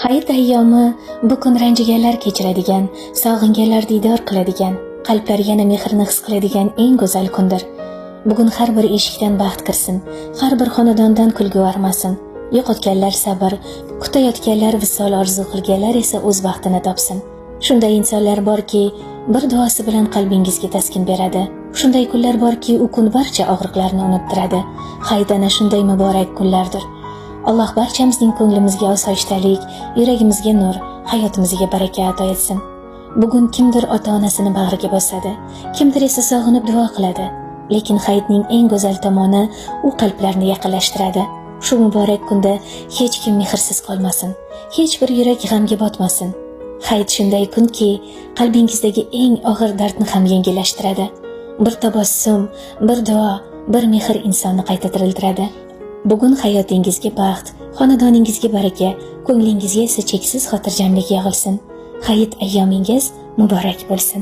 Hayit ayyomi bu kun ranjiganlar kechiradigan, sog'inganlar diydor qiladigan, qalblar yana mehrni his qiladigan eng go'zal kundir. Bugun har bir eshikdan baxt kirsin, har bir xonadondan kulgi armasin. Yo'qotganlar sabr, kutayotganlar visol orzu qilganlar esa o'z baxtini topsin. Shunday insonlar borki, bir duosi bilan qalbingizga taskin beradi. Shunday kunlar borki, u kun barcha og'riqlarni unuttiradi. Hayit ana shunday muborak kunlardir. Alloh barchamizning ko'nglimizga osoyishtalik, yuragimizga nur, hayotimizga baraka ato etsin. Bugun kimdir ota-onasini bag'riga bosadi, kimdir esa sog'inib duo qiladi. Lekin hayitning eng go'zal tomoni u qalblarni yaqinlashtiradi. Shu muborak kunda hech kim mehrsiz qolmasin, hech bir yurak g'amga botmasin. Hayit shunday kunki, qalbingizdagi eng og'ir dardni ham yengillashtiradi. Bir tabassum, bir duo, bir mehr insonni qayta tiriltiradi. Bugun hayotingizga baxt, xonadoningizga baraka, ko'nglingizga esa cheksiz xotirjamlik yog'ilsin. Hayit ayyomingiz muborak bo'lsin.